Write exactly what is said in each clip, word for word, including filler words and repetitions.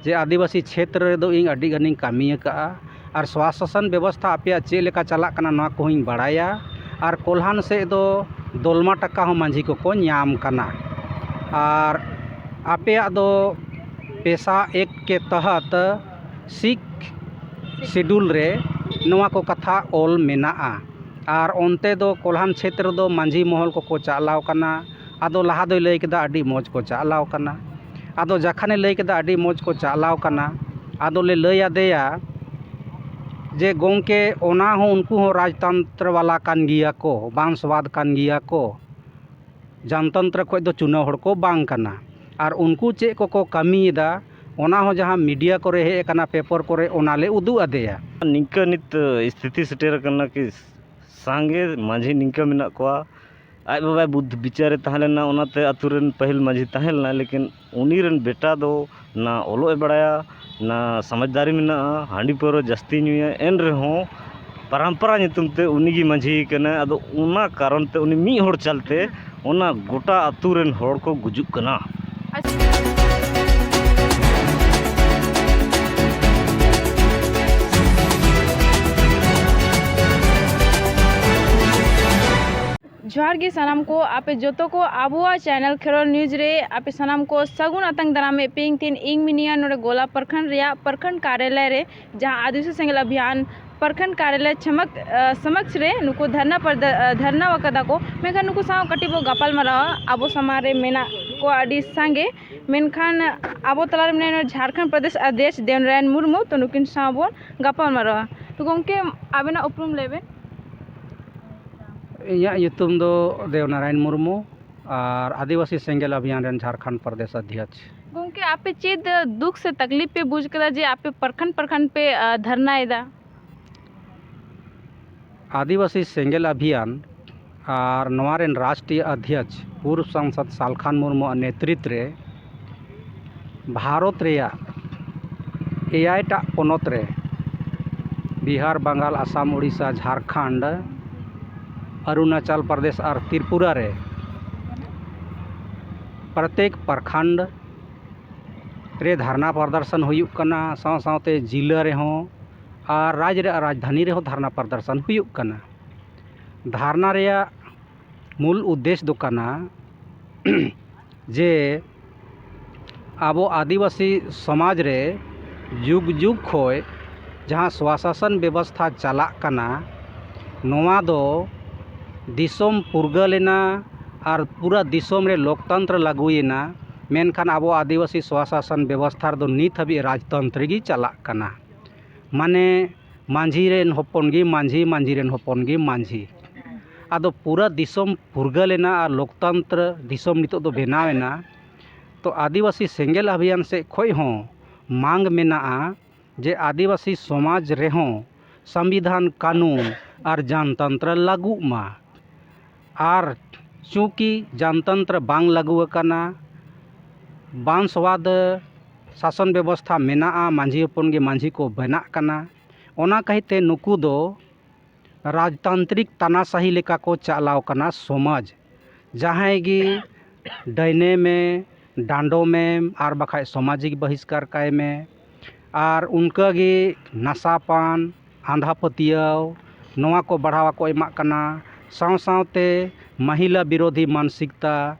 ᱡᱮ ᱟᱹᱫᱤᱵᱟᱹᱥᱤ ᱪᱷᱮᱛᱨᱚ ᱨᱮᱫᱚ ᱤᱧ ᱟᱹᱰᱤ ᱜᱟᱱᱤᱧ ᱠᱟᱹᱢᱤ ᱟᱠᱟᱫᱼᱟ, ᱟᱨ ᱥᱚᱥᱟᱥᱚᱱ ᱵᱮᱵᱚᱥᱛᱷᱟ ᱟᱯᱮᱭᱟᱜ ᱪᱮᱫ ᱞᱮᱠᱟ ᱪᱟᱞᱟᱜ ᱠᱟᱱᱟ, ᱱᱚᱣᱟ ᱠᱚᱦᱚᱸᱧ ᱵᱟᱲᱟᱭᱟ᱾ ᱟᱨ ᱠᱚᱞᱦᱟᱱ ᱥᱮᱫ ᱫᱚ ᱫᱚᱞᱢᱟ ᱴᱟᱠᱟ ᱦᱚᱸ ᱢᱟᱹᱡᱷᱤ ᱠᱚᱠᱚ ᱧᱟᱢ ᱠᱟᱱᱟ᱾ ᱟᱨ ᱟᱯᱮᱭᱟᱜ ᱫᱚ ᱯᱮᱥᱟ ᱮᱠ ᱠᱮ ᱛᱚᱦᱚᱛ ᱥᱤᱠᱥ ᱥᱤᱰᱩᱞ ᱨᱮ ᱱᱚᱣᱟ ᱠᱚ ᱠᱟᱛᱷᱟ ᱚᱞ ᱢᱮᱱᱟᱜᱼᱟ᱾ ᱟᱨ ᱚᱱᱛᱮ ᱫᱚ ᱠᱚᱞᱦᱟᱱ ᱪᱷᱮᱛᱨᱚ ᱫᱚ ᱢᱟᱹᱡᱷᱤ ᱢᱚᱦᱚᱞ ᱠᱚᱠᱚ ᱪᱟᱞᱟᱣ ᱠᱟᱱᱟ᱾ ᱟᱫᱚ ᱞᱟᱦᱟ ᱫᱚᱭ ᱞᱟᱹᱭ ᱠᱮᱫᱟ ᱟᱹᱰᱤ ᱢᱚᱡᱽ ᱠᱚ ᱪᱟᱞᱟᱣ ᱠᱟᱱᱟ᱾ ᱟᱫᱚ ᱡᱟᱠᱷᱟᱱᱮ ᱞᱟᱹᱭ ᱠᱮᱫᱟ ᱟᱹᱰᱤ ᱢᱚᱡᱽ ᱠᱚ ᱪᱟᱞᱟᱣ ᱠᱟᱱᱟ, ᱟᱫᱚᱞᱮ ᱞᱟᱹᱭ ᱟᱫᱮᱭᱟ ᱡᱮ, "ᱜᱚᱢᱠᱮ, ᱚᱱᱟ ᱦᱚᱸ, ᱩᱱᱠᱩ ᱦᱚᱸ ᱨᱟᱡᱽᱛᱚᱱᱛᱨᱚ ᱵᱟᱞᱟ ᱠᱟᱱ ᱜᱮᱭᱟ ᱠᱚ, ᱵᱟᱝᱥᱣᱟᱫ ᱠᱟᱱ ᱜᱮᱭᱟ ᱠᱚ, ᱡᱚᱱᱛᱚᱱᱛᱨᱚ ᱠᱷᱚᱡ ᱫᱚ ᱪᱩᱱᱟᱹᱣ ᱦᱚᱲ ᱠᱚ ᱵᱟᱝ ᱠᱟᱱᱟ᱾ ᱟᱨ ᱩᱱᱠᱩ ᱪᱮᱫ ᱠᱚᱠᱚ ᱠᱟᱹᱢᱤᱭᱮᱫᱟ, ᱚᱱᱟ ᱦᱚᱸ ᱡᱟᱦᱟᱸ ᱢᱤᱰᱤᱭᱟ ᱠᱚᱨᱮ ᱦᱮᱡ ᱟᱠᱟᱱᱟ, ᱯᱮᱯᱟᱨ ᱠᱚᱨᱮ, ᱚᱱᱟ ᱞᱮ ᱩᱫᱩᱜ ᱟᱫᱮᱭᱟ᱾" ᱱᱤᱝᱠᱟᱹ ᱱᱤᱛ ᱥᱛᱷᱤᱛᱤ ᱥᱮᱴᱮᱨ ᱟᱠᱟᱱᱟ ᱠᱤ ᱥᱟᱸᱜᱮ ᱢᱟᱹᱡᱷᱤ ᱱᱤᱝᱠᱟᱹ ᱢᱮᱱᱟᱜ ᱠᱚᱣᱟ᱾ ᱟᱡ ᱵᱟᱵᱟᱭ ᱵᱩᱫᱽ ᱵᱤᱪᱟᱹᱨᱮ ᱛᱟᱦᱮᱸ ᱞᱮᱱᱟ, ᱚᱱᱟᱛᱮ ᱟᱛᱳ ᱨᱮᱱ ᱯᱟᱹᱦᱤᱞ ᱢᱟᱹᱡᱷᱤ ᱛᱟᱦᱮᱸ ᱞᱮᱱᱟᱭ, ᱞᱮᱠᱤᱱ ᱩᱱᱤ ᱨᱮᱱ ᱵᱮᱴᱟ ᱫᱚ ᱱᱟ ᱚᱞᱚᱜ ᱮ ᱵᱟᱲᱟᱭᱟ, ᱱᱟ ᱥᱚᱢᱟᱡᱽᱫᱟᱨᱤ ᱢᱮᱱᱟᱜᱼᱟ, ᱦᱟᱺᱰᱤ ᱯᱟᱹᱣᱨᱟᱹ ᱡᱟᱹᱥᱛᱤ ᱧᱩᱭᱟ, ᱮᱱ ᱨᱮᱦᱚᱸ ᱯᱟᱨᱟᱢᱯᱟᱨᱟ ᱧᱩᱛᱩᱢ ᱛᱮ ᱩᱱᱤ ᱜᱮ ᱢᱟᱹᱡᱷᱤ ᱠᱟᱱᱟᱭ᱾ ᱟᱫᱚ ᱚᱱᱟ ᱠᱟᱨᱚᱱ ᱛᱮ ᱩᱱᱤ ᱢᱤᱫ ᱦᱚᱲ ᱪᱟᱞᱛᱮ ᱚᱱᱟ ᱜᱚᱴᱟ ᱟᱛᱳ ᱨᱮᱱ ᱦᱚᱲ ᱠᱚ ᱜᱩᱡᱩᱜ ᱠᱟᱱᱟ᱾ ᱡᱚᱦᱟᱨ ᱜᱮ ᱥᱟᱱᱟᱢ ᱠᱚ, ᱟᱯᱮ ᱡᱚᱛᱚ ᱠᱚ ᱟᱵᱚᱣᱟᱜ ᱪᱮᱱᱮᱞ ᱠᱷᱮᱨᱣᱟᱞ ᱱᱤᱭᱩᱡᱽ ᱨᱮ ᱟᱯᱮ ᱥᱟᱱᱟᱢ ᱠᱚ ᱥᱟᱹᱜᱩᱱ ᱟᱛᱟᱝ ᱫᱟᱨᱟᱢᱮᱫ ᱯᱮᱭᱟᱹᱧ᱾ ᱛᱮᱦᱮᱧ ᱤᱧ ᱢᱤᱱᱟᱹᱧᱟ ᱱᱚᱰᱮ ᱜᱳᱞᱟ ᱯᱨᱚᱠᱷᱚᱸᱰ ᱨᱮᱭᱟᱜ ᱯᱨᱚᱠᱷᱚᱸᱰ ᱠᱟᱨᱭᱟᱞᱚᱭ ᱨᱮ, ᱡᱟᱦᱟᱸ ᱟᱹᱫᱤᱵᱟᱹᱥᱤ ᱥᱮᱸᱜᱮᱞ ᱚᱵᱷᱤᱭᱟᱱ ᱯᱨᱚᱠᱷᱚᱸᱰ ᱠᱟᱨᱭᱟᱞᱚᱭ ᱪᱷᱟᱢᱟᱠ, ᱟ, ᱥᱚᱢᱚᱠᱥ ᱨᱮ ᱱᱩᱠᱩ ᱫᱷᱟᱨᱱᱟ ᱯᱨᱚᱫᱟ-, ᱟ, ᱫᱷᱟᱨᱱᱟ ᱟᱠᱟᱫᱟ ᱠᱚ᱾ ᱢᱮᱱᱠᱷᱟᱱ ᱱᱩᱠᱩ ᱥᱟᱶ ᱠᱟᱹᱴᱤᱡ ᱵᱚ ᱜᱟᱯᱟᱞ ᱢᱟᱨᱟᱣᱟ᱾ ᱟᱵᱚ ᱥᱟᱢᱟᱝ ᱨᱮ ᱢᱮᱱᱟᱜ ᱠᱚᱣᱟ ᱟᱹᱰᱤ ᱥᱟᱸᱜᱮ, ᱢᱮᱱᱠᱷᱟᱱ ᱟᱵᱚ ᱛᱟᱞᱟ ᱨᱮ ᱢᱮᱱᱟᱭᱟ ᱱᱚᱣᱟ ᱡᱷᱟᱲᱠᱷᱚᱸᱰ ᱯᱨᱚᱫᱮᱥ ᱟᱫᱷᱭᱚᱠᱥ ᱫᱮᱣᱱᱟᱨᱟᱭᱚᱱ ᱢᱩᱨᱢᱩ᱾ ᱛᱚ ᱱᱩᱠᱤᱱ ᱥᱟᱶ ᱵᱚᱱ ᱜᱟᱯᱟᱞ ᱢᱟᱨᱟᱣᱟ᱾ ᱛᱚ ᱜᱚᱢᱠᱮ, ᱟᱵᱮᱱᱟᱜ ᱩᱯᱨᱩᱢ ᱞᱟᱹᱭ ᱵᱮᱱ᱾ ᱤᱧᱟᱹᱜ ᱧᱩᱛᱩᱢ ᱫᱚ ᱫᱮᱣᱱᱟᱨᱟᱭᱚᱱ ᱢᱩᱨᱢᱩ ᱟᱨ ᱟᱹᱫᱤᱵᱟᱹᱥᱤ ᱥᱮᱸᱜᱮᱞ ᱚᱵᱷᱤᱭᱟᱱ ᱨᱮᱱ ᱡᱷᱟᱲᱠᱷᱚᱸᱰ ᱯᱨᱚᱫᱮᱥ ᱚᱫᱷᱭᱚᱠᱥ᱾ ᱜᱚᱢᱠᱮ, ᱟᱯᱮ ᱪᱮᱫ ᱫᱩᱠ ᱥᱮ ᱛᱟᱠᱞᱤᱯ ᱯᱮ ᱵᱩᱡᱽ ᱠᱟᱫᱟ ᱡᱮ ᱟᱯᱮ ᱯᱨᱚᱠᱷᱚᱸᱰ ᱯᱨᱚᱠᱷᱚᱸᱰ ᱯᱮ, ᱟ, ᱫᱷᱟᱨᱱᱟᱭᱮᱫᱟ? ᱟᱹᱫᱤᱵᱟᱹᱥᱤ ᱥᱮᱸᱜᱮᱞ ᱚᱵᱷᱤᱭᱟᱱ ᱟᱨ ᱱᱚᱣᱟ ᱨᱮᱱ ᱨᱟᱥᱴᱨᱤᱭᱚ ᱚᱫᱷᱭᱚᱠᱥ ᱯᱩᱨᱵᱚ ᱥᱟᱝᱥᱚᱫᱽ ᱥᱟᱞᱠᱷᱟᱱ ᱢᱩᱨᱢᱩᱣᱟᱜ ᱱᱮᱛᱨᱤᱛ ᱨᱮ ᱵᱷᱟᱨᱚᱛ ᱨᱮᱭᱟᱜ ᱮᱭᱟᱭ ᱴᱟᱜ ᱯᱚᱱᱚᱛ ᱨᱮ, ᱵᱤᱦᱟᱨ, ᱵᱟᱝᱜᱟᱞ, ᱟᱥᱟᱢ, ᱳᱰᱤᱥᱟ, ᱡᱷᱟᱲᱠᱷᱚᱸᱰ, ᱚᱨᱩᱱᱟᱪᱚᱞ ᱯᱨᱚᱫᱮᱥ ᱟᱨ ᱛᱨᱤᱯᱩᱨᱟ ᱨᱮ ᱯᱨᱚᱛᱮᱠ ᱯᱨᱚᱠᱷᱚᱸᱰ ᱨᱮ ᱫᱷᱟᱨᱱᱟ ᱯᱨᱚᱫᱚᱨᱥᱚᱱ ᱦᱩᱭᱩᱜ ᱠᱟᱱᱟ, ᱥᱟᱶ ᱥᱟᱶᱛᱮ ᱡᱤᱞᱟᱹ ᱨᱮᱦᱚᱸ ᱟᱨ ᱨᱟᱡᱽ ᱨᱮᱭᱟᱜ ᱨᱟᱡᱽᱫᱷᱟᱱᱤ ᱨᱮᱦᱚᱸ ᱫᱷᱟᱨᱱᱟ ᱯᱨᱚᱫᱚᱨᱥᱚᱱ ᱦᱩᱭᱩᱜ ᱠᱟᱱᱟ᱾ ᱫᱷᱟᱨᱱᱟ ᱨᱮᱭᱟᱜ ᱢᱩᱞ ᱩᱫᱽᱫᱮᱥ ᱫᱚ ᱠᱟᱱᱟ ᱡᱮ ᱟᱵᱚ ᱟᱹᱫᱤᱵᱟᱹᱥᱤ ᱥᱚᱢᱟᱡᱽ ᱨᱮ ᱡᱩᱜᱽ ᱡᱩᱜᱽ ᱠᱷᱚᱱ ᱡᱟᱦᱟᱸ ᱥᱣᱟᱥᱟᱥᱚᱱ ᱵᱮᱵᱚᱥᱛᱷᱟ ᱪᱟᱞᱟᱜ ᱠᱟᱱᱟ, ᱱᱚᱣᱟ ᱫᱚ ᱫᱤᱥᱚᱢ ᱯᱷᱩᱨᱜᱟᱹᱞ ᱮᱱᱟ ᱟᱨ ᱯᱩᱨᱟᱹ ᱫᱤᱥᱚᱢ ᱨᱮ ᱞᱳᱠᱛᱚᱱᱛᱨᱚ ᱞᱟᱹᱜᱩᱭᱮᱱᱟ, ᱢᱮᱱᱠᱷᱟᱱ ᱟᱵᱚ ᱟᱹᱫᱤᱵᱟᱹᱥᱤ ᱥᱣᱟᱥᱟᱥᱚᱱ ᱵᱮᱵᱚᱥᱛᱷᱟ ᱨᱮᱫᱚ ᱱᱤᱛ ᱦᱟᱹᱵᱤᱡ ᱨᱟᱡᱽᱛᱚᱱᱛᱨᱤ ᱜᱮ ᱪᱟᱞᱟᱜ ᱠᱟᱱᱟ᱾ ᱢᱟᱱᱮ ᱢᱟᱹᱡᱷᱤ ᱨᱮᱱ ᱦᱚᱯᱚᱱ ᱜᱮ ᱢᱟᱹᱡᱷᱤ, ᱢᱟᱹᱡᱷᱤ ᱨᱮᱱ ᱦᱚᱯᱚᱱ ᱜᱮ ᱢᱟᱹᱡᱷᱤ᱾ ᱟᱫᱚ ᱯᱩᱨᱟᱹ ᱫᱤᱥᱚᱢ ᱯᱷᱩᱨᱜᱟᱹᱞ ᱮᱱᱟ ᱟᱨ ᱞᱳᱠᱛᱚᱱᱛᱨᱚ ᱫᱤᱥᱚᱢ ᱱᱤᱛᱚᱜ ᱫᱚ ᱵᱮᱱᱟᱣ ᱮᱱᱟ᱾ ᱛᱚ ᱟᱹᱫᱤᱵᱟᱹᱥᱤ ᱥᱮᱸᱜᱮᱞ ᱚᱵᱷᱤᱭᱟᱱ ᱥᱮᱫ ᱠᱷᱚᱱ ᱦᱚᱸ ᱢᱟᱝ ᱢᱮᱱᱟᱜᱼᱟ ᱡᱮ ᱟᱹᱫᱤᱵᱟᱹᱥᱤ ᱥᱚᱢᱟᱡᱽ ᱨᱮᱦᱚᱸ ᱥᱚᱝᱵᱤᱫᱷᱟᱱ, ᱠᱟᱹᱱᱩᱱ ᱟᱨ ᱡᱟᱱᱛᱚᱱᱛᱨᱚ ᱞᱟᱹᱜᱩᱜ ᱢᱟ᱾ ᱟᱨ ᱪᱩᱸᱠᱤ ᱡᱟᱱᱛᱚᱱᱛᱨᱚ ᱵᱟᱝ ᱞᱟᱹᱜᱩ ᱟᱠᱟᱱᱟ, ᱵᱟᱝ ᱥᱚᱣᱟᱫ ᱥᱟᱥᱚᱱ ᱵᱮᱵᱚᱥᱛᱷᱟ ᱢᱮᱱᱟᱜᱼᱟ, ᱢᱟᱹᱡᱷᱤ ᱦᱚᱯᱚᱱ ᱜᱮ ᱢᱟᱹᱡᱷᱤ ᱠᱚ ᱵᱮᱱᱟᱜ ᱠᱟᱱᱟ, ᱚᱱᱟ ᱠᱷᱟᱹᱛᱤᱨ ᱛᱮ ᱱᱩᱠᱩ ᱫᱚ ᱨᱟᱡᱽᱛᱟᱱᱛᱨᱤᱠ ᱛᱟᱱᱟᱥᱟᱦᱤ ᱞᱮᱠᱟ ᱠᱚ ᱪᱟᱞᱟᱣ ᱠᱟᱱᱟ ᱥᱚᱢᱟᱡᱽ, ᱡᱟᱦᱟᱸᱭ ᱜᱮ ᱰᱟᱹᱭᱱᱮ ᱢᱮ, ᱰᱟᱸᱰᱚᱢᱮᱢ, ᱟᱨ ᱵᱟᱠᱷᱟᱡ ᱥᱟᱢᱟᱡᱤᱠ ᱵᱚᱦᱤᱥᱠᱟᱨ ᱠᱟᱭ ᱢᱮ᱾ ᱟᱨ ᱚᱱᱠᱟᱜᱮ ᱱᱟᱥᱟ ᱯᱟᱱ, ᱟᱸᱫᱷᱟ ᱯᱟᱹᱛᱭᱟᱹᱣ, ᱱᱚᱣᱟ ᱠᱚ ᱵᱟᱲᱦᱟᱣ ᱠᱚ ᱮᱢᱟᱜ ᱠᱟᱱᱟ᱾ ᱥᱟᱶ ᱥᱟᱶᱛᱮ ᱢᱟᱦᱤᱞᱟ ᱵᱤᱨᱳᱫᱷᱤ ᱢᱟᱱᱥᱤᱠᱛᱟ,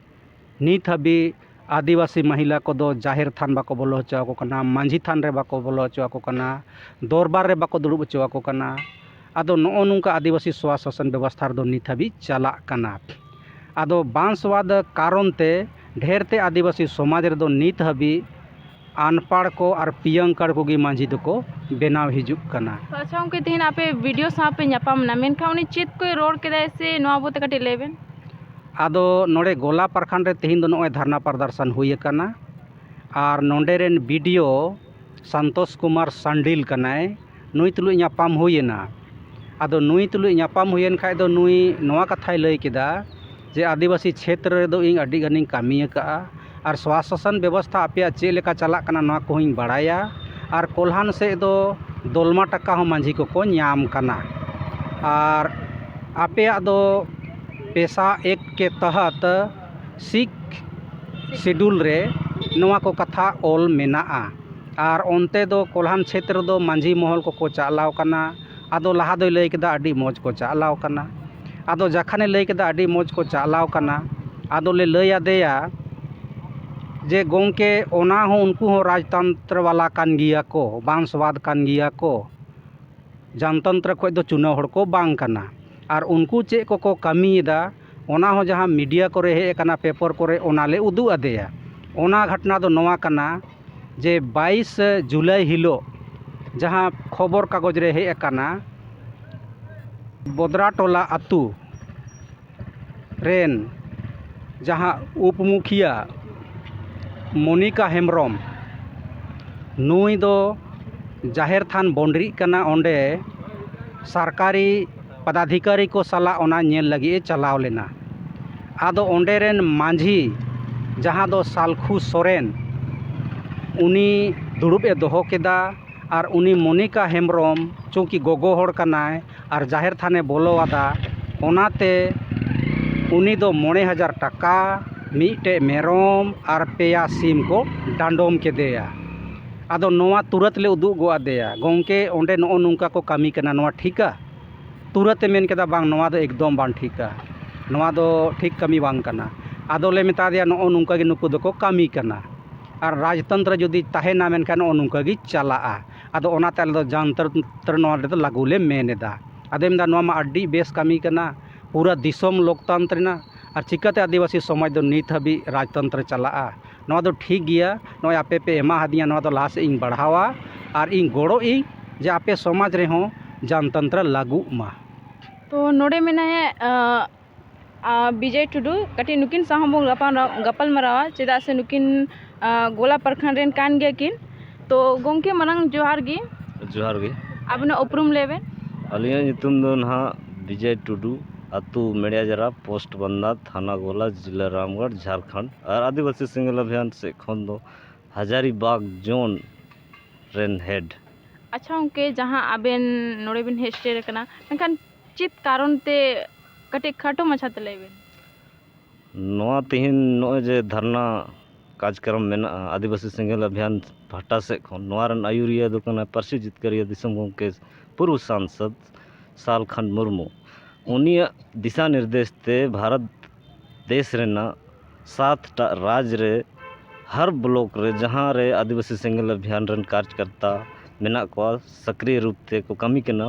ᱱᱤᱛ ᱦᱟᱹᱵᱤᱡ ᱟᱹᱫᱤᱵᱟᱹᱥᱤ ᱢᱟᱦᱤᱞᱟ ᱠᱚᱫᱚ ᱡᱟᱦᱮᱨ ᱛᱷᱟᱱ ᱵᱟᱠᱚ ᱵᱚᱞᱚ ᱦᱚᱪᱚ ᱟᱠᱚ ᱠᱟᱱᱟ, ᱢᱟᱹᱡᱷᱤ ᱛᱷᱟᱱ ᱨᱮ ᱵᱟᱠᱚ ᱵᱚᱞᱚ ᱦᱚᱪᱚ ᱟᱠᱚ ᱠᱟᱱᱟ, ᱫᱚᱨᱵᱟᱨ ᱨᱮ ᱵᱟᱠᱚ ᱫᱩᱲᱩᱵ ᱦᱚᱪᱚ ᱟᱠᱚ ᱠᱟᱱᱟ᱾ ᱟᱫᱚ ᱱᱚᱜᱼᱚ ᱱᱚᱝᱠᱟ ᱟᱹᱫᱤᱵᱟᱹᱥᱤ ᱥᱚᱣᱟ ᱥᱟᱥᱚᱱ ᱵᱮᱵᱚᱥᱛᱷᱟ ᱨᱮᱫᱚ ᱱᱤᱛ ᱦᱟᱹᱵᱤᱡ ᱪᱟᱞᱟᱜ ᱠᱟᱱᱟ᱾ ᱟᱫᱚ ᱵᱟᱝ ᱥᱚᱣᱟᱫ ᱠᱟᱨᱚᱱ ᱛᱮ ᱰᱷᱮᱨ ᱛᱮ ᱟᱹᱫᱤᱵᱟᱹᱥᱤ ᱥᱚᱢᱟᱡᱽ ᱨᱮᱫᱚ ᱱᱤᱛ ᱦᱟᱹᱵᱤᱡ ᱟᱱᱯᱟᱲ ᱠᱚ ᱟᱨ ᱯᱤᱭᱟᱹᱝᱠᱟᱲ ᱠᱚᱜᱮ ᱢᱟᱹᱡᱷᱤ ᱫᱚᱠᱚ ᱵᱮᱱᱟᱣ ᱦᱤᱡᱩᱜ ᱠᱟᱱᱟ᱾ ᱛᱚ ᱟᱪᱪᱷᱟ ᱜᱚᱢᱠᱮ, ᱛᱮᱦᱮᱧ ᱟᱯᱮ ᱵᱤ ᱰᱤ ᱳ ᱥᱟᱶ ᱯᱮ ᱧᱟᱯᱟᱢ ᱮᱱᱟ, ᱢᱮᱱᱠᱷᱟᱱ ᱩᱱᱤ ᱪᱮᱫ ᱠᱚᱭ ᱨᱚᱲ ᱠᱮᱫᱟᱭ ᱥᱮ ᱱᱚᱣᱟ ᱵᱟᱵᱚᱫ ᱛᱮ ᱠᱟᱹᱴᱤᱡ ᱞᱟᱹᱭ ᱵᱮᱱ᱾ ᱟᱫᱚ ᱱᱚᱰᱮ ᱜᱚᱞᱟ ᱯᱨᱚᱠᱷᱚᱸᱰ ᱨᱮ ᱛᱮᱦᱮᱧ ᱫᱚ ᱱᱚᱜᱼᱚᱭ ᱫᱷᱟᱨᱱᱟ ᱯᱨᱚᱫᱚᱨᱥᱚᱱ ᱦᱩᱭ ᱟᱠᱟᱱᱟ, ᱟᱨ ᱱᱚᱰᱮ ᱨᱮᱱ ᱵᱤ ᱰᱤ ᱳ ᱥᱟᱱᱛᱳᱥ ᱠᱩᱢᱟᱨ ᱥᱟᱱᱰᱤᱞ ᱠᱟᱱᱟᱭ, ᱱᱩᱭ ᱛᱩᱞᱩᱡ ᱧᱟᱯᱟᱢ ᱦᱩᱭᱮᱱᱟ᱾ ᱟᱫᱚ ᱱᱩᱭ ᱛᱩᱞᱩᱡ ᱧᱟᱯᱟᱢ ᱦᱩᱭᱮᱱ ᱠᱷᱟᱡ ᱫᱚ ᱱᱩᱭ ᱱᱚᱣᱟ ᱠᱟᱛᱷᱟᱭ ᱞᱟᱹᱭ ᱠᱮᱫᱟ ᱡᱮ ᱟᱹᱫᱤᱵᱟᱹᱥᱤ ᱪᱷᱮᱛᱨᱚ ᱨᱮᱫᱚ ᱤᱧ ᱟᱹᱰᱤ ᱜᱟᱱᱤᱧ ᱠᱟᱹᱢᱤ ᱟᱠᱟᱫᱼᱟ, ᱟᱨ ᱥᱚᱣᱟᱥᱟᱥᱚᱱ ᱵᱮᱵᱚᱥᱛᱷᱟ ᱟᱯᱮᱭᱟᱜ ᱪᱮᱫ ᱞᱮᱠᱟ ᱪᱟᱞᱟᱜ ᱠᱟᱱᱟ ᱱᱚᱣᱟ ᱠᱚᱦᱚᱸᱧ ᱵᱟᱲᱟᱭᱟ, ᱟᱨ ᱠᱚᱞᱦᱟᱱ ᱥᱮᱫ ᱫᱚ ᱫᱚᱞᱢᱟ ᱴᱟᱠᱟ ᱦᱚᱸ ᱢᱟᱹᱡᱷᱤ ᱠᱚᱠᱚ ᱧᱟᱢ ᱠᱟᱱᱟ, ᱟᱨ ᱟᱯᱮᱭᱟᱜ ᱫᱚ ᱯᱮᱥᱟ ᱮᱠ ᱠᱮ ᱛᱟᱦᱟᱛ ᱥᱤᱠᱥ ᱥᱤᱰᱩᱞ ᱨᱮ ᱱᱚᱣᱟ ᱠᱚ ᱠᱟᱛᱷᱟ ᱚᱞ ᱢᱮᱱᱟᱜᱼᱟ᱾ ᱟᱨ ᱚᱱᱛᱮ ᱫᱚ ᱠᱚᱞᱦᱟᱱ ᱪᱷᱮᱛᱨᱚ ᱫᱚ ᱢᱟᱹᱡᱷᱤ ᱢᱚᱦᱚᱞ ᱠᱚᱠᱚ ᱪᱟᱞᱟᱣ ᱠᱟᱱᱟ᱾ ᱟᱫᱚ ᱞᱟᱦᱟ ᱫᱚᱭ ᱞᱟᱹᱭ ᱠᱮᱫᱟ ᱟᱹᱰᱤ ᱢᱚᱡᱽ ᱠᱚ ᱪᱟᱞᱟᱣ ᱠᱟᱱᱟ, ᱟᱫᱚ ᱡᱟᱠᱷᱟᱱᱮ ᱞᱟᱹᱭ ᱠᱮᱫᱟ ᱟᱹᱰᱤ ᱢᱚᱡᱽ ᱠᱚ ᱪᱟᱞᱟᱣ ᱠᱟᱱᱟ, ᱟᱫᱚᱞᱮ ᱞᱟᱹᱭ ᱟᱫᱮᱭᱟ ᱡᱮ, "ᱜᱚᱢᱠᱮ, ᱚᱱᱟ ᱦᱚᱸ ᱩᱱᱠᱩ ᱦᱚᱸ ᱨᱟᱡᱽᱛᱚᱱᱛᱨᱚ ᱵᱟᱞᱟ ᱠᱟᱱ ᱜᱮᱭᱟ ᱠᱚ, ᱵᱟᱝᱥᱚᱵᱟᱫ ᱠᱟᱱ ᱜᱮᱭᱟ ᱠᱚ, ᱡᱟᱱᱛᱚᱱᱛᱨᱚ ᱠᱷᱚᱡ ᱫᱚ ᱪᱩᱱᱟᱹᱣ ᱦᱚᱲ ᱠᱚ ᱵᱟᱝ ᱠᱟᱱᱟ᱾ ᱟᱨ ᱩᱱᱠᱩ ᱪᱮᱫ ᱠᱚᱠᱚ ᱠᱟᱹᱢᱤᱭᱮᱫᱟ, ᱚᱱᱟ ᱦᱚᱸ ᱡᱟᱦᱟᱸ ᱢᱤᱰᱤᱭᱟ ᱠᱚᱨᱮ ᱦᱮᱡ ᱟᱠᱟᱱᱟ, ᱯᱮᱯᱟᱨ ᱠᱚᱨᱮ, ᱚᱱᱟ ᱞᱮ ᱩᱫᱩᱜ ᱟᱫᱮᱭᱟ᱾ ᱚᱱᱟ ᱜᱷᱚᱴᱚᱱᱟ ᱫᱚ ᱱᱚᱣᱟ ᱠᱟᱱᱟ ᱡᱮ ᱵᱟᱭᱤᱥ ᱡᱩᱞᱟᱭ ᱦᱤᱞᱳᱜ ᱡᱟᱦᱟᱸ ᱠᱷᱚᱵᱚᱨ ᱠᱟᱜᱚᱡᱽ ᱨᱮ ᱦᱮᱡ ᱟᱠᱟᱱᱟ, ᱵᱚᱫᱽᱨᱟ ᱴᱚᱞᱟ ᱟᱹᱛᱩ ᱨᱮᱱ ᱡᱟᱦᱟᱸ ᱩᱯ ᱢᱩᱠᱷᱤᱭᱟᱹ ᱢᱚᱱᱤᱠᱟ ᱦᱮᱢᱵᱨᱚᱢ, ᱱᱩᱭ ᱫᱚ ᱡᱟᱦᱮᱨ ᱛᱷᱟᱱ ᱵᱚᱱᱰᱨᱤᱜ ᱠᱟᱱᱟ, ᱚᱸᱰᱮ ᱥᱚᱨᱠᱟᱨᱤ ᱯᱚᱫᱟᱫᱷᱤᱠᱟᱨᱤ ᱠᱚ ᱥᱟᱞᱟᱜ ᱚᱱᱟ ᱧᱮᱞ ᱞᱟᱹᱜᱤᱫ ᱮ ᱪᱟᱞᱟᱣ ᱞᱮᱱᱟ᱾ ᱟᱫᱚ ᱚᱸᱰᱮ ᱨᱮᱱ ᱢᱟᱹᱡᱷᱤ, ᱡᱟᱦᱟᱸ ᱫᱚ ᱥᱟᱞᱠᱷᱩ ᱥᱚᱨᱮᱱ, ᱩᱱᱤ ᱫᱩᱲᱩᱵ ᱮ ᱫᱚᱦᱚ ᱠᱮᱫᱟ᱾ ᱟᱨ ᱩᱱᱤ ᱢᱚᱱᱤᱠᱟ ᱦᱮᱢᱵᱨᱚᱢ ᱪᱩᱸᱠᱤ ᱜᱚᱜᱚ ᱦᱚᱲ ᱠᱟᱱᱟᱭ ᱟᱨ ᱡᱟᱦᱮᱨ ᱛᱷᱟᱱᱮ ᱵᱚᱞᱚ ᱟᱫᱟ, ᱚᱱᱟᱛᱮ ᱩᱱᱤ ᱫᱚ ᱢᱚᱬᱮ ᱦᱟᱡᱟᱨ ᱴᱟᱠᱟ, ᱢᱤᱫᱴᱮᱡ ᱢᱮᱨᱚᱢ ᱟᱨ ᱯᱮᱭᱟ ᱥᱤᱢ ᱠᱚ ᱰᱟᱸᱰᱚᱢ ᱠᱮᱫᱮᱭᱟ᱾ ᱟᱫᱚ ᱱᱚᱣᱟ ᱛᱩᱨᱟᱹᱛ ᱞᱮ ᱩᱫᱩᱜ ᱜᱚᱫ ᱟᱫᱮᱭᱟ, "ᱜᱚᱢᱠᱮ, ᱚᱸᱰᱮ ᱱᱚᱜᱼᱚ ᱱᱚᱝᱠᱟ ᱠᱚ ᱠᱟᱹᱢᱤ ᱠᱟᱱᱟ, ᱱᱚᱣᱟ ᱴᱷᱤᱠᱟ?" ᱛᱩᱨᱟᱹᱛ ᱮ ᱢᱮᱱ ᱠᱮᱫᱟ, "ᱵᱟᱝ, ᱱᱚᱣᱟ ᱫᱚ ᱮᱠᱫᱚᱢ ᱵᱟᱝ ᱴᱷᱤᱠᱟ, ᱱᱚᱣᱟ ᱫᱚ ᱴᱷᱤᱠ ᱠᱟᱹᱢᱤ ᱵᱟᱝ ᱠᱟᱱᱟ᱾" ᱟᱫᱚ ᱞᱮ ᱢᱮᱛᱟ ᱫᱮᱭᱟ, "ᱱᱚᱜᱼᱚ ᱱᱚᱝᱠᱟ ᱜᱮ ᱱᱩᱠᱩ ᱫᱚᱠᱚ ᱠᱟᱹᱢᱤ ᱠᱟᱱᱟ, ᱟᱨ ᱨᱟᱡᱽᱛᱚᱱᱛᱨᱚ ᱡᱩᱫᱤ ᱛᱟᱦᱮᱱᱟ, ᱢᱮᱱᱠᱷᱟᱱ ᱱᱚᱜᱼᱚ ᱱᱚᱝᱠᱟ ᱜᱮ ᱪᱟᱞᱟᱜᱼᱟ᱾ ᱟᱫᱚ ᱚᱱᱟᱛᱮ ᱟᱞᱮ ᱫᱚ ᱡᱟᱱᱛᱚᱱᱛᱨᱚ ᱱᱚᱣᱟ ᱨᱮᱫᱚ ᱞᱟᱹᱜᱩ ᱞᱮ ᱢᱮᱱ ᱮᱫᱟ᱾" ᱟᱫᱚᱭ ᱢᱮᱱᱫᱟ, "ᱱᱚᱣᱟ ᱢᱟ ᱟᱹᱰᱤ ᱵᱮᱥ ᱠᱟᱹᱢᱤ ᱠᱟᱱᱟ, ᱯᱩᱨᱟᱹ ᱫᱤᱥᱚᱢ ᱞᱳᱠᱛᱚᱱᱛᱨᱚ ᱨᱮᱱᱟᱜ, ᱟᱨ ᱪᱤᱠᱟᱹᱛᱮ ᱟᱹᱫᱤᱵᱟᱹᱥᱤ ᱥᱚᱢᱟᱡᱽ ᱫᱚ ᱱᱤᱛ ᱦᱟᱹᱵᱤᱡ ᱨᱟᱡᱽᱛᱚᱱᱛᱨᱚ ᱪᱟᱞᱟᱜᱼᱟ? ᱱᱚᱣᱟ ᱫᱚ ᱴᱷᱤᱠ ᱜᱮᱭᱟ, ᱱᱚᱜᱼᱚᱭ ᱟᱯᱮ ᱯᱮ ᱮᱢᱟ ᱦᱟᱫᱤᱧᱟ, ᱱᱚᱣᱟ ᱫᱚ ᱞᱟᱦᱟ ᱥᱮᱫ ᱤᱧ ᱵᱟᱲᱦᱟᱣᱟ ᱟᱨ ᱤᱧ ᱜᱚᱲᱚᱜ ᱤᱧ ᱡᱮ ᱟᱯᱮ ᱥᱚᱢᱟᱡᱽ ᱨᱮᱦᱚᱸ ᱡᱟᱱᱛᱚᱱᱛᱨᱚ ᱞᱟᱹᱜᱩᱜ ᱢᱟ᱾" ᱛᱚ ᱱᱚᱰᱮ ᱢᱮᱱᱟᱭᱟ, ᱟᱸ, ᱟᱸ, ᱵᱤᱡᱚᱭ ᱴᱩᱰᱩ, ᱠᱟᱹᱴᱤᱡ ᱱᱩᱠᱤᱱ ᱥᱟᱶ ᱦᱚᱸ ᱵᱚᱱ ᱜᱟᱯᱟᱞ, ᱜᱟᱯᱟᱞ ᱢᱟᱨᱟᱣᱟ, ᱪᱮᱫᱟᱜ ᱥᱮ ᱱᱩᱠᱤᱱ, ᱟᱸ, ᱜᱚᱞᱟ ᱯᱨᱚᱠᱷᱚᱸᱰ ᱨᱮᱱ ᱠᱟᱱ ᱜᱮᱭᱟ ᱠᱤᱱ᱾ ᱛᱚ ᱜᱚᱢᱠᱮ, ᱢᱟᱲᱟᱝ ᱡᱚᱦᱟᱨ ᱜᱮ᱾ ᱡᱚᱦᱟᱨ ᱜᱮ᱾ ᱟᱵᱤᱱᱟᱜ ᱩᱯᱨᱩᱢ ᱞᱟᱹᱭ ᱵᱮᱱ᱾ ᱟᱹᱞᱤᱧᱟᱜ ᱧᱩᱛᱩᱢ ᱫᱚ ᱱᱟᱦᱟᱜ ᱵᱤᱡᱚᱭ ᱴᱩᱰᱩ, ᱟᱹᱛᱩ ᱢᱮᱲᱤᱭᱟᱡᱟᱨᱟ, ᱯᱳᱥᱴ ᱵᱟᱱᱫᱟ, ᱛᱷᱟᱱᱟ ᱜᱚᱞᱟ, ᱡᱤᱞᱟ ᱨᱟᱢᱜᱚᱲ, ᱡᱷᱟᱲᱠᱷᱚᱸᱰ᱾ ᱟᱨ ᱟᱹᱫᱤᱵᱟᱹᱥᱤ ᱥᱮᱸᱜᱮᱞ ᱚᱵᱷᱤᱭᱟᱱ ᱥᱮᱫ ᱠᱷᱚᱱ ᱫᱚ ᱦᱟᱡᱟᱨᱤᱵᱟᱜᱽ ᱡᱳᱱ ᱨᱮᱱ ᱦᱮᱰ᱾ ᱟᱪᱪᱷᱟ ᱜᱚᱢᱠᱮ, ᱡᱟᱦᱟᱸ ᱟᱵᱮᱱ ᱱᱚᱰᱮ ᱵᱮᱱ ᱦᱮᱡ ᱥᱮᱴᱮᱨ ᱟᱠᱟᱱᱟ, ᱢᱮᱱᱠᱷᱟᱱ ᱪᱮᱫ ᱠᱟᱨᱚᱱ ᱛᱮ, ᱠᱟᱹᱴᱤᱡ ᱠᱷᱟᱴᱚ ᱢᱟᱪᱷᱟ ᱛᱮ ᱞᱟᱹᱭ ᱵᱮᱱ᱾ ᱱᱚᱣᱟ ᱛᱮᱦᱮᱧ ᱱᱚᱜᱼᱚᱭ ᱡᱮ ᱫᱷᱟᱨᱱᱟ ᱠᱟᱨᱡᱚᱠᱨᱚᱢ ᱢᱮᱱᱟᱜᱼᱟ ᱟᱹᱫᱤᱵᱟᱹᱥᱤ ᱥᱮᱸᱜᱮᱞ ᱚᱵᱷᱤᱭᱟᱱ ᱯᱟᱦᱴᱟ ᱥᱮᱫ ᱠᱷᱚᱱ᱾ ᱱᱚᱣᱟ ᱨᱮᱱ ᱟᱹᱭᱩᱨᱤᱭᱟᱹ ᱫᱚ ᱠᱟᱱᱟᱭ ᱯᱟᱹᱨᱥᱤ ᱡᱤᱛᱠᱟᱹᱨᱤᱭᱟᱹ ᱫᱤᱥᱚᱢ ᱜᱚᱢᱠᱮ ᱯᱩᱨᱩᱵ ᱥᱟᱝᱥᱚᱫᱽ ᱥᱟᱞᱠᱷᱟᱱ ᱢᱩᱨᱢᱩ᱾ ᱩᱱᱤᱭᱟᱜ ᱫᱤᱥᱟ ᱱᱤᱨᱫᱮᱥ ᱛᱮ ᱵᱷᱟᱨᱚᱛ ᱫᱮᱥ ᱨᱮᱱᱟᱜ ᱥᱟᱛ ᱴᱟᱜ ᱨᱟᱡᱽ ᱨᱮ ᱦᱟᱨ ᱵᱞᱚᱠ ᱨᱮ ᱡᱟᱦᱟᱸ ᱨᱮ ᱟᱹᱫᱤᱵᱟᱹᱥᱤ ᱥᱮᱸᱜᱮᱞ ᱚᱵᱷᱤᱭᱟᱱ ᱨᱮᱱ ᱠᱟᱨᱡᱽᱠᱚᱨᱛᱟ ᱢᱮᱱᱟᱜ ᱠᱚᱣᱟ, ᱥᱚᱠᱨᱤᱭ ᱨᱩᱯ ᱛᱮᱠᱚ ᱠᱟᱹᱢᱤ ᱠᱟᱱᱟ,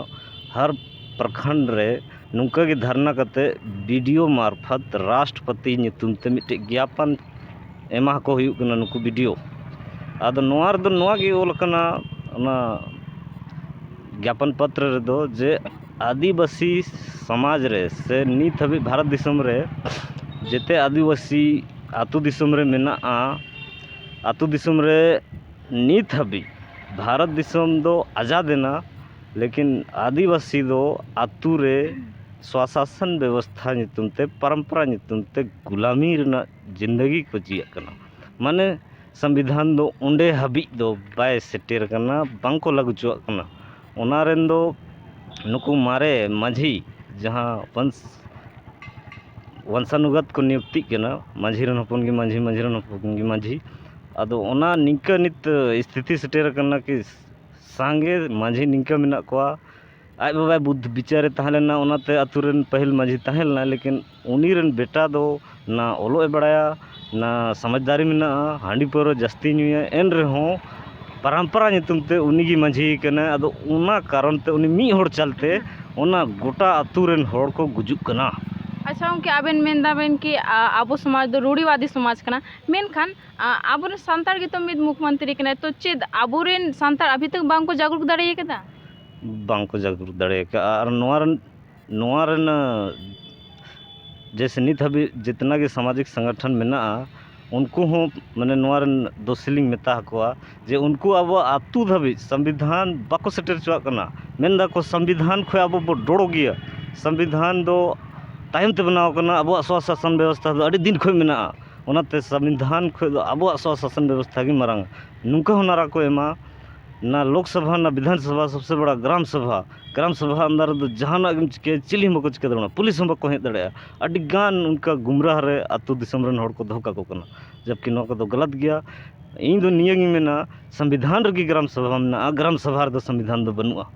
ᱦᱟᱨ ᱯᱨᱚᱠᱷᱚᱸᱰ ᱨᱮ ᱱᱚᱝᱠᱟ ᱜᱮ ᱫᱷᱟᱨᱱᱟ ᱠᱟᱛᱮ ᱵᱤ ᱰᱤ ᱳ ᱢᱟᱨᱯᱷᱚᱛ ᱨᱟᱥᱴᱨᱚᱯᱚᱛᱤ ᱧᱩᱛᱩᱢ ᱛᱮ ᱢᱤᱫᱴᱮᱡ ᱜᱮᱭᱟᱯᱚᱱ ᱮᱢᱟ ᱠᱚ ᱦᱩᱭᱩᱜ ᱠᱟᱱᱟ ᱱᱩᱠᱩ ᱵᱤ ᱰᱤ ᱳ᱾ ᱟᱫᱚ ᱱᱚᱣᱟ ᱨᱮᱫᱚ ᱱᱚᱣᱟ ᱜᱮ ᱚᱞ ᱟᱠᱟᱱᱟ, ᱚᱱᱟ ᱜᱭᱟᱯᱚᱱ ᱯᱚᱛᱨᱚ ᱨᱮᱫᱚ, ᱡᱮ ᱟᱹᱫᱤᱵᱟᱹᱥᱤ ᱥᱚᱢᱟᱡᱽ ᱨᱮ ᱥᱮ ᱱᱤᱛ ᱦᱟᱹᱵᱤᱡ ᱵᱷᱟᱨᱚᱛ ᱫᱤᱥᱚᱢ ᱨᱮ ᱡᱮᱛᱮ ᱟᱹᱫᱤᱵᱟᱹᱥᱤ ᱟᱹᱛᱩ ᱫᱤᱥᱚᱢ ᱨᱮ ᱢᱮᱱᱟᱜᱼᱟ, ᱟᱹᱛᱩ ᱫᱤᱥᱚᱢ ᱨᱮ ᱱᱤᱛ ᱦᱟᱹᱵᱤᱡ ᱵᱷᱟᱨᱚᱛ ᱫᱤᱥᱚᱢ ᱫᱚ ᱟᱡᱟᱫ ᱮᱱᱟ, ᱞᱮᱠᱤᱱ ᱟᱹᱫᱤᱵᱟᱹᱥᱤ ᱫᱚ ᱟᱹᱛᱩ ᱨᱮ ᱥᱣᱟᱥᱟᱥᱚᱱ ᱵᱮᱵᱚᱥᱛᱷᱟ ᱧᱩᱛᱩᱢ ᱛᱮ, ᱯᱚᱨᱚᱢᱯᱚᱨᱟ ᱧᱩᱛᱩᱢ ᱛᱮ ᱜᱩᱞᱟᱢᱤ ᱨᱮᱱᱟᱜ ᱡᱤᱱᱫᱟᱹᱜᱤ ᱠᱚ ᱡᱤᱭᱟᱹᱜ ᱠᱟᱱᱟ᱾ ᱢᱟᱱᱮ ᱥᱚᱝᱵᱤᱫᱷᱟᱱ ᱫᱚ ᱚᱸᱰᱮ ᱦᱟᱹᱵᱤᱡ ᱫᱚ ᱵᱟᱭ ᱥᱮᱴᱮᱨ ᱟᱠᱟᱱᱟ, ᱵᱟᱝ ᱠᱚ ᱞᱟᱹᱜᱩ ᱦᱚᱪᱚᱣᱟᱜ ᱠᱟᱱᱟ᱾ ᱚᱱᱟ ᱨᱮᱱ ᱫᱚ ᱱᱩᱠᱩ ᱢᱟᱨᱮ ᱢᱟᱹᱡᱷᱤ, ᱡᱟᱦᱟᱸ ᱵᱚᱱᱥ ᱵᱚᱝᱥᱟᱱᱩᱜᱚᱛ ᱠᱚ ᱱᱤᱭᱩᱠᱛᱤᱜ ᱠᱟᱱᱟ, ᱢᱟᱹᱡᱷᱤ ᱨᱮᱱ ᱦᱚᱯᱚᱱ ᱜᱮ ᱢᱟᱹᱡᱷᱤ, ᱢᱟᱹᱡᱷᱤ ᱨᱮᱱ ᱦᱚᱯᱚᱱ ᱜᱮ ᱢᱟᱹᱡᱷᱤ᱾ ᱟᱫᱚ ᱚᱱᱟ ᱱᱤᱝᱠᱟᱹ ᱱᱤᱛ ᱥᱛᱷᱤᱛᱤ ᱥᱮᱴᱮᱨ ᱟᱠᱟᱱᱟ ᱠᱤ ᱥᱟᱸᱜᱮ ᱢᱟᱹᱡᱷᱤ ᱱᱤᱝᱠᱟᱹ ᱢᱮᱱᱟᱜ ᱠᱚᱣᱟ, ᱟᱡ ᱵᱟᱵᱟᱭ ᱵᱩᱫᱽ ᱵᱤᱪᱟᱹᱨᱮ ᱛᱟᱦᱮᱸ ᱞᱮᱱᱟ, ᱚᱱᱟᱛᱮ ᱟᱹᱛᱩ ᱨᱮᱱ ᱯᱟᱹᱦᱤᱞ ᱢᱟᱹᱡᱷᱤ ᱛᱟᱦᱮᱸ ᱞᱮᱱᱟᱭ, ᱞᱮᱠᱤᱱ ᱩᱱᱤ ᱨᱮᱱ ᱵᱮᱴᱟ ᱫᱚ ᱱᱟ ᱚᱞᱚᱜ ᱮ ᱵᱟᱲᱟᱭᱟ, ᱱᱟ ᱥᱚᱢᱟᱡᱽᱫᱟᱨᱤ ᱢᱮᱱᱟᱜᱼᱟ, ᱦᱟᱺᱰᱤ ᱯᱟᱹᱣᱨᱟᱹ ᱡᱟᱹᱥᱛᱤ ᱧᱩᱭᱟ, ᱮᱱ ᱨᱮᱦᱚᱸ ᱯᱟᱨᱟᱢᱯᱟᱨᱟ ᱧᱩᱛᱩᱢ ᱛᱮ ᱩᱱᱤ ᱜᱮ ᱢᱟᱹᱡᱷᱤ ᱠᱟᱱᱟᱭ᱾ ᱟᱫᱚ ᱚᱱᱟ ᱠᱟᱨᱚᱱ ᱛᱮ ᱩᱱᱤ ᱢᱤᱫ ᱦᱚᱲ ᱪᱟᱞᱛᱮ ᱚᱱᱟ ᱜᱚᱴᱟ ᱟᱹᱛᱩ ᱨᱮᱱ ᱦᱚᱲ ᱠᱚ ᱜᱩᱡᱩᱜ ᱠᱟᱱᱟ᱾ ᱟᱪᱪᱷᱟ ᱜᱚᱢᱠᱮ, ᱟᱵᱮᱱ ᱢᱮᱱ ᱫᱟᱵᱮᱱ ᱠᱤ ᱟ, ᱟᱵᱚ ᱥᱚᱢᱟᱡᱽ ᱫᱚ ᱨᱩᱲᱤᱣᱟᱫᱤ ᱥᱚᱢᱟᱡᱽ ᱠᱟᱱᱟ, ᱢᱮᱱᱠᱷᱟᱱ ᱟ, ᱟᱵᱚᱨᱮᱱ ᱥᱟᱱᱛᱟᱲ ᱜᱮᱛᱚ ᱢᱤᱫ ᱢᱩᱠᱷᱢᱚᱱᱛᱨᱤ ᱠᱟᱱᱟᱭ, ᱛᱚ ᱪᱮᱫ ᱟᱵᱚᱨᱮᱱ ᱥᱟᱱᱛᱟᱲ ᱟᱵᱷᱤ ᱛᱚᱠ ᱵᱟᱝ ᱠᱚ ᱡᱟᱜᱽᱨᱩᱠ ᱫᱟᱲᱮ ᱟᱠᱟᱫᱟ? ᱵᱟᱝ ᱠᱚ ᱡᱟᱜᱽᱨᱩᱠ ᱫᱟᱲᱮ ᱟᱠᱟᱫᱼᱟ᱾ ᱟᱨ ᱱᱚᱣᱟ ᱨᱮᱱ ᱱᱚᱣᱟ ᱨᱮᱱ ᱡᱮᱥᱮ ᱱᱤᱛ ᱦᱟᱹᱵᱤᱡ ᱡᱤᱛᱱᱟ ᱜᱮ ᱥᱟᱢᱟᱡᱤᱠ ᱥᱚᱝᱜᱚᱴᱷᱚᱱ ᱢᱮᱱᱟᱜᱼᱟ, ᱩᱱᱠᱩ ᱦᱚᱸ ᱢᱟᱱᱮ ᱱᱚᱣᱟ ᱨᱮᱱ ᱫᱳᱥᱤ ᱞᱤᱧ ᱢᱮᱛᱟ ᱟᱠᱚᱣᱟ ᱡᱮ ᱩᱱᱠᱩ ᱟᱵᱚᱣᱟᱜ ᱟᱹᱛᱩ ᱫᱷᱟᱹᱵᱤᱡ ᱥᱚᱝᱵᱤᱫᱷᱟᱱ ᱵᱟᱠᱚ ᱥᱮᱴᱮᱨ ᱦᱚᱪᱚᱣᱟᱜ ᱠᱟᱱᱟ᱾ ᱢᱮᱱ ᱫᱟᱠᱚ ᱥᱚᱝᱵᱤᱫᱷᱟᱱ ᱠᱷᱚᱱ ᱟᱵᱚ ᱵᱚ ᱰᱚᱲᱚ ᱜᱮᱭᱟ, ᱥᱚᱝᱵᱤᱫᱷᱟᱱ ᱫᱚ ᱛᱟᱭᱚᱢ ᱛᱮ ᱵᱮᱱᱟᱣ ᱠᱟᱱᱟ, ᱟᱵᱚᱣᱟᱜ ᱥᱚᱥᱟᱥᱚᱱ ᱵᱮᱵᱚᱥᱛᱷᱟ ᱫᱚ ᱟᱹᱰᱤ ᱫᱤᱱ ᱠᱷᱚᱱ ᱢᱮᱱᱟᱜᱼᱟ᱾ ᱚᱱᱟᱛᱮ ᱥᱚᱝᱵᱤᱫᱷᱟᱱ ᱠᱷᱚᱱ ᱫᱚ ᱟᱵᱚᱣᱟᱜ ᱥᱚᱥᱟᱥᱚᱱ ᱵᱮᱵᱚᱥᱛᱷᱟ ᱜᱮ ᱢᱟᱨᱟᱝ, ᱱᱚᱝᱠᱟ ᱦᱚᱸ ᱱᱟᱨᱟ ᱠᱚ ᱮᱢᱟ᱾ ᱱᱟ ᱞᱳᱠ ᱥᱚᱵᱷᱟ, ᱱᱟ ᱵᱤᱫᱷᱟᱱ ᱥᱚᱵᱷᱟ, ᱥᱚᱵᱥᱮ ᱵᱟᱲᱟ ᱜᱨᱟᱢ ᱥᱚᱵᱷᱟ, ᱜᱨᱟᱢ ᱥᱚᱵᱷᱟ ᱟᱱᱫᱟᱨ ᱨᱮᱫᱚ ᱡᱟᱦᱟᱱᱟᱜ ᱜᱮᱢ ᱪᱤᱠᱟᱹᱭᱟ, ᱪᱤᱞᱤ ᱦᱚᱸ ᱵᱟᱠᱚ ᱪᱤᱠᱟᱹ ᱫᱟᱲᱮᱭᱟᱜᱼᱟ᱾ ᱟᱹᱰᱤ ᱜᱟᱱ ᱚᱱᱠᱟ ᱜᱩᱢᱨᱟᱦ ᱨᱮ ᱟᱹᱛᱩ ᱫᱤᱥᱚᱢ ᱨᱮᱱ ᱦᱚᱲ ᱠᱚ ᱫᱚᱦᱚ ᱠᱟᱠᱚ ᱠᱟᱱᱟ, ᱡᱟᱵᱠᱤ ᱱᱚᱣᱟ ᱠᱚᱫᱚ ᱜᱟᱞᱟᱛ ᱜᱮᱭᱟ᱾ ᱤᱧ ᱫᱚ ᱱᱤᱭᱟᱹ ᱜᱤᱧ ᱢᱮᱱᱟ, ᱥᱚᱝᱵᱤᱫᱷᱟᱱ ᱨᱮᱜᱮ ᱜᱨᱟᱢ ᱥᱚᱵᱷᱟ ᱢᱮᱱᱟᱜᱼᱟ, ᱜᱨᱟᱢ ᱥᱚᱵᱷᱟ ᱨᱮᱫᱚ ᱥᱚᱝᱵᱤᱫᱷᱟᱱ ᱫᱚ ᱵᱟᱹᱱᱩᱜᱼᱟ᱾